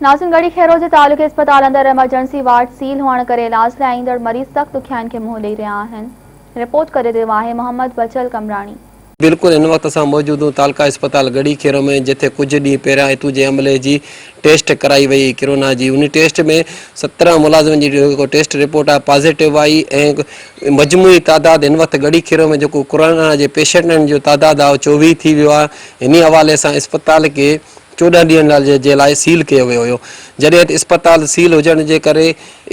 ناظرين ڳڙهي خيرو جي تعلقي اسپتال اندر ايمرجنسي وارڊ سيل هئڻ ڪري علاج لاء ايندڙ مريض سخت ڏکيائين کي منهن ڏئي رهيا آهن رپورٽ ڪري رهيو آهي محمد بچل قمبراڻي. بلڪل هن وقت اسان موجود هون تعلقه اسپتال ڳڙهي خيرو ۾ جتي ڪجهه ڏينهن پهريان اتون جي عملي جي ٽيسٽ ڪرائي وئي ڪرونا جي انهي ٽيسٽ ۾ 17 ملازمن جي جيڪو ٽيسٽ رپورٽ آهي پازيٽو آئي ۽ مجموعي تعداد هن وقت ڳڙهي خيرو ۾ جيڪو ڪرونا جي پيشنٽن جو تعداد آهي 24 ٿي ويو آهي انهي حوالي سان اسپتال کي 14 ڏينهن جي لاء سيل ڪيو ويو هيو جڏهن ته اسپتال سيل هجڻ جي ڪري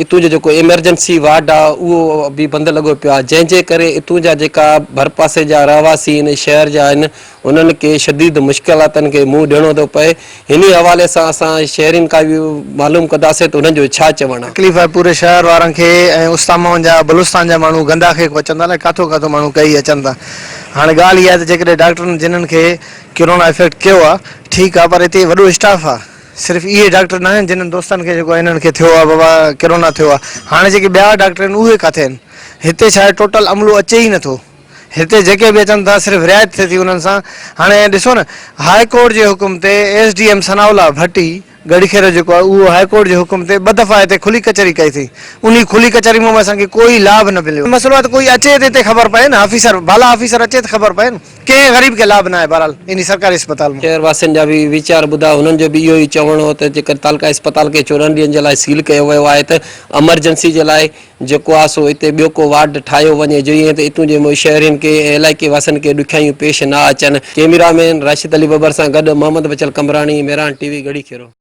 اتون جو جيڪو ايمرجنسي وارڊ آهي اهو به بند لڳو پيو آهي جنهن جي ڪري اتون جا جيڪا ڀرپاسي جا رهواسي هن شهر جا آهن انهن کي شديد مشڪلاتن کي منهن ڏيڻو ٿو پئي انهي حوالي سان اسان شهرين کان به معلوم ڪنداسين ته انهن جو ڇا چوڻ آهي. تڪليف آهي پوري شهر وارن کي ۽ استامائن جا بلوچستان جا ماڻهو گندا کي اچن ٿا الائي ڪاٿو ڪاٿو ماڻهو ڪهي اچن ٿا هاڻي ڳالهه اها آهي ته جيڪڏهن ڊاڪٽرن جنھن کي ڪرونا افيڪٽ ڪيو آ ٺيڪ آ پر اتي وڏو اسٽاف آ صرف اهي ڊاڪٽر ناهن جنھن دوستن کي جيڪو انهن کي ٿيو آ بابا ڪرونا ٿيو آ هاڻي جيڪي ٻيا ڊاڪٽر آهن اهي ڪاٿي آهن هتي ڇا آهي ٽوٽل عملو اچي ئي نٿو هتي جيڪي به اچن ٿا صرف رعايت ٿئي ٿي انهن سان هاڻي ڏسو نه هاء ڪورٽ جي حڪم تي S D M Sanaullah Bhatti Garhikhero جيڪو آهي اهو هاء ڪورٽ جي حڪم تي ٻه دفعا هتي کلي ڪچهري ڪئي اٿئي انهي کلي ڪچهري مان به اسان کي ڪوئي لاڀ نه مليو. مسئلو آهي ته ڪوئي اچي ته هتي خبر پئي نه آفيسر بالا آفيسر اچي ته خبر پئي نه ڪنهن غريب کي لاڀ ناهي بهرحال انهي سرڪاري اسپتال مان. شهر واسين جا به ويچار ٻڌا هنن جو به اهو ئي چوڻ هو ته جيڪر تعلقه اسپتال کي 14 ڏينهن جي لاء سيل ڪيو ويو آهي ته امرجنسي جي لاء جيڪو آهي سو اتي ٻيو ڪو وارڊ ٺاهيو وڃي جيئن ته اتون جي شهرين کي ۽ علائقي واسين کي ڏکيائيون پيش نه اچن. ڪئميرا مين راشد علي ٻٻر سان گڏ محمد بچل قمبراڻي، مهراڻ ٽي وي، ڳڙهي خيرو.